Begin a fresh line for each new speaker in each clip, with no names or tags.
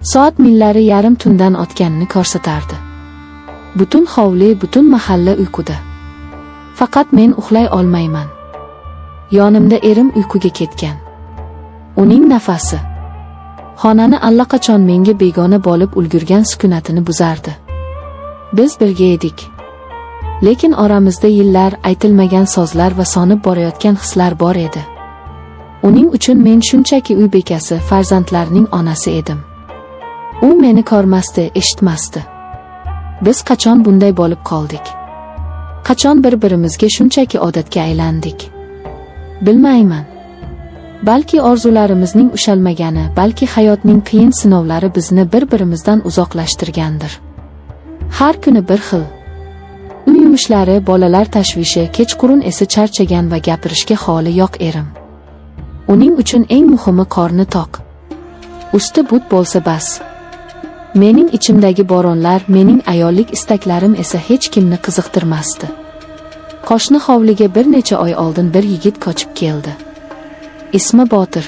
Soat millari yarim tundan o'tganini ko'rsatardi. Butun hovli, butun mahalla uyquda. Faqat men uxlay olmayman. Yonimda erim uyquga ketgan. Uning nafasi xonani allaqachon menga begona bo'lib ulgurgan sukunatini buzardi. Biz birga edik. Lekin oramizda yillar, aytilmagan so'zlar va sonib borayotgan hislar bor edi. Uning uchun men shunchaki uy bekasi, farzandlarning onasi edim. U meni ko'rmasdi, eshitmasdi. Biz qachon bunday bo'lib qoldik? Qachon bir-birimizga shunchaki odatga aylandik? Bilmayman. Balki orzularimizning ushalmagani, balki hayotning qiyin sinovlari bizni bir-birimizdan uzoqlashtirgandir. Har kuni bir xil. Uy yumushlari, bolalar tashvishi, kechqurun esa charchagan va gapirishga holi yo'q erim. Uning uchun eng muhimi qorni to'q, usti but bo'lsa bas. Mening ichimdagi bo'ronlar, mening ayollik istaklarim esa hech kimni qiziqtirmasdi. Qo'shni hovliga bir necha oy oldin bir yigit ko'chib keldi. Ismi Botir.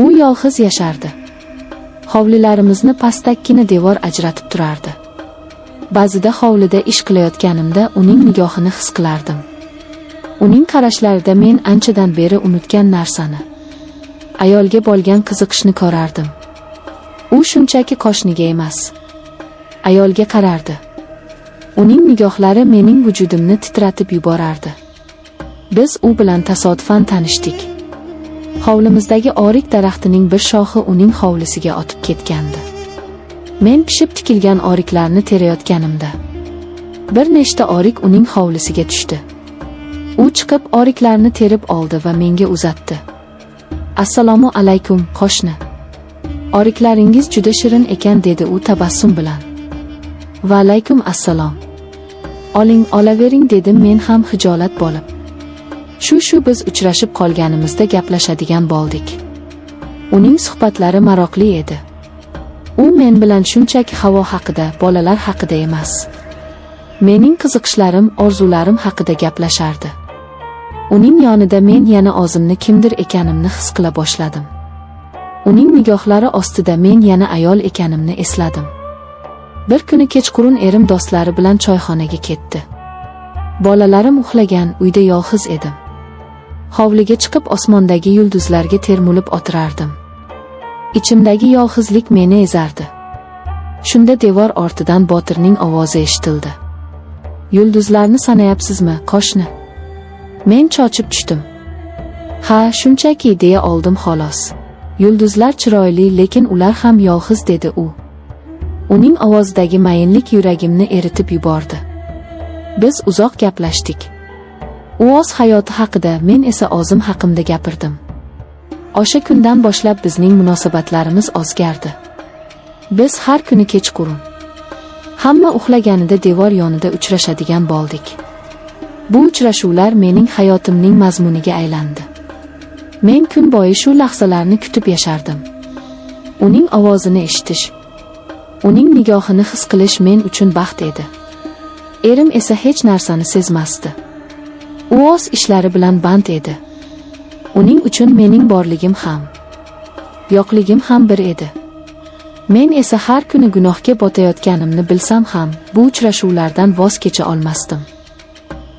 U yolg'iz yashardi. Hovlilarimizni pastakkina devor ajratib turardi. Ba'zida hovlida ish qilayotganimda uning nigohini his qilardim. Uning qarashlarida men anchadan beri unutgan narsani, ayolga bo'lgan qiziqishni ko'rardim. U shunchaki qo'shniga emas, ayolga qarardi. Uning nigohlari mening vujudimni titratib yuborardi. Biz u bilan tasodifan tanishdik. Hovlimizdagi orik daraxtining bir shoxi uning hovlisiga otib ketgandi. Men pishib tikilgan oriklarni terayotganimda bir nechta orik uning hovlisiga tushdi. U chiqib oriklarni terib oldi va menga uzatdi. "Assalomu alaykum, qo'shni. Oriklaringiz juda shirin ekan", dedi u tabassum bilan. "Va alaykum assalom. Oling, olavering", dedim men ham hijolat bo'lib. Shu biz uchrashib qolganimizda gaplashadigan bo'ldik. Uning suhbatlari maroqli edi. U men bilan shunchaki havo haqida, bolalar haqida emas, mening qiziqishlarim, orzularim haqida gaplashardi. Uning yonida men yana o'zimni kimdir ekanimni his qila boshladim. Uning nigohlari ostida men yana ayol ekanimni esladim. Bir kuni kechqurun erim do'stlari bilan choyxonaga ketdi. Bolalarim uxlagan, uyda yolg'iz edim. Hovliga chiqib osmondagi yulduzlarga termulib o'tirardim. Ichimdagi yolg'izlik meni ezardi. Shunda devor ortidan Botirning ovozi eshitildi. "Yulduzlarni sanayapsizmi, qo'shni?" Men cho'chib tushdim. "Ha, shunchaki", deya oldim xolos. "Yulduzlar chiroyli, lekin ular ham yolg'iz", dedi u. Uning ovozidagi mayinlik yuragimni eritib yubordi. Biz uzoq gaplashdik. U o'z hayoti haqida, men esa o'zim haqimda gapirdim. O'sha kundan boshlab bizning munosabatlarimiz o'zgardi. Biz har kuni kechqurun, hamma uxlaganida devor yonida uchrashadigan bo'ldik. Bu uchrashuvlar mening hayotimning mazmuniga aylandi. Men kun bo'yi shu lahzalarni kutib yashardim. Uning ovozini eshitish, uning nigohini his qilish men uchun baxt edi. Erim esa hech narsani sezmasdi. U o'z ishlari bilan band edi. Uning uchun mening borligim ham, yo'qligim ham bir edi. Men esa har kuni gunohga botayotganimni bilsam ham, bu uchrashuvlardan voz kecha olmasdim.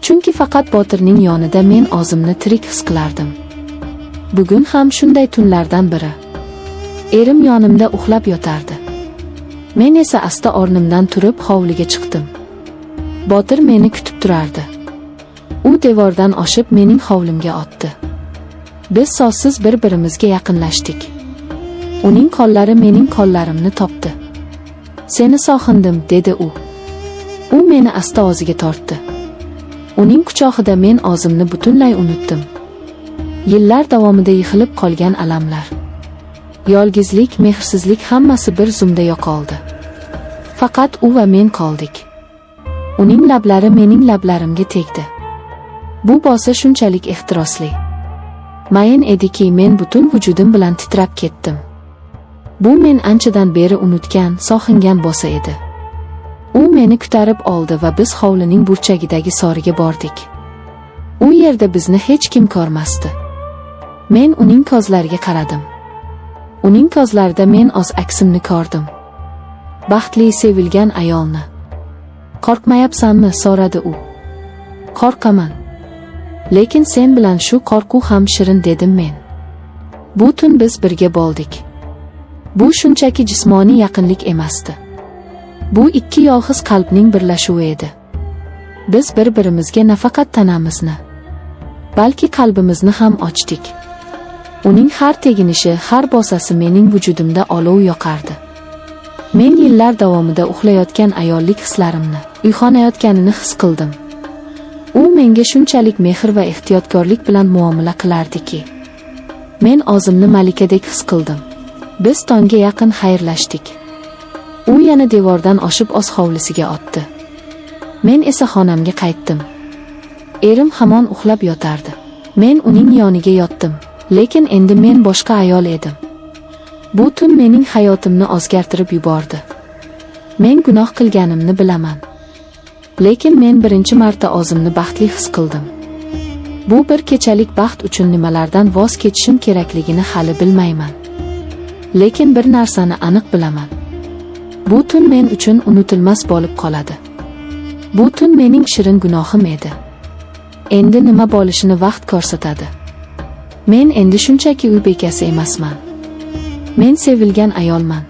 Chunki faqat Botirning yonida men o'zimni tirik his qilardim. Bugun ham shunday tunlardan biri. Erim yonimda uxlab yotardi. Men esa asta o'rnimdan turib hovliga chiqdim. Botir meni kutib turardi. U devordan oshib mening hovlimga otdi. Biz so'zsiz bir-birimizga yaqinlashdik. Uning qo'llari mening qo'llarimni topdi. "Seni sog'indim", dedi u. U meni asta o'ziga tortdi. Uning quchog'ida men o'zimni butunlay unutdim. Yillar davomida yig'ilib qolgan alamlar, yolg'izlik, mehrsizlik hammasi bir zumda yo'qoldi. Faqat u va men qoldik. Uning lablari mening lablarimga tegdi. Bu bosa shunchalik ehtirosli, mayin ediki, men butun vujudim bilan titrab ketdim. Bu men anchadan beri unutgan, sog'ingan bosa edi. U meni ko'tarib oldi va biz hovlining burchagidagi so'riga bordik. U yerda bizni hech kim ko'rmasdi. Men uning ko'zlariga qaradim. Uning ko'zlarida men o'z aksimni ko'rdim. Baxtli, sevilgan ayolni. "Qo'rqmayapsanmi?" so'radi u. "Qo'rqaman. Lekin sen bilan shu qo'rquv ham shirin", dedim men. Bu tun biz birga bo'ldik. Bu shunchaki jismoniy yaqinlik emasdi. Bu ikki yolg'iz qalbning birlashuvi edi. Biz bir-birimizga nafaqat tanamizni, balki qalbimizni ham ochdik. Uning har teginishi, har bosasi mening vujudimda olov yoqardi. Men yillar davomida uxlayotgan ayollik hislarimni uyg'onayotganini his qildim. U menga shunchalik mehr va ehtiyotkorlik bilan muomala qilardiki, men o'zimni malikadek his qildim. Biz tongga yaqin xayrlashdik. U yana devordan oshib o'z hovlisiga otdi. Men esa xonamga qaytdim. Erim hamon uxlab yotardi. Men uning yoniga yotdim, lekin endi men boshqa ayol edim. Bu tun mening hayotimni o'zgartirib yubordi. Men gunoh qilganimni bilaman. Lekin men birinchi marta o'zimni baxtli his qildim. Bu bir kechalik baxt uchun nimalardan voz kechishim kerakligini hali bilmayman. Lekin bir narsani aniq bilaman. Bu tun men uchun unutilmas bo'lib qoladi. Bu tun mening shirin gunohim edi. Endi nima bo'lishini vaqt ko'rsatadi. Men endi shunchaki uy bekasi emasman. Men sevilgan ayolman.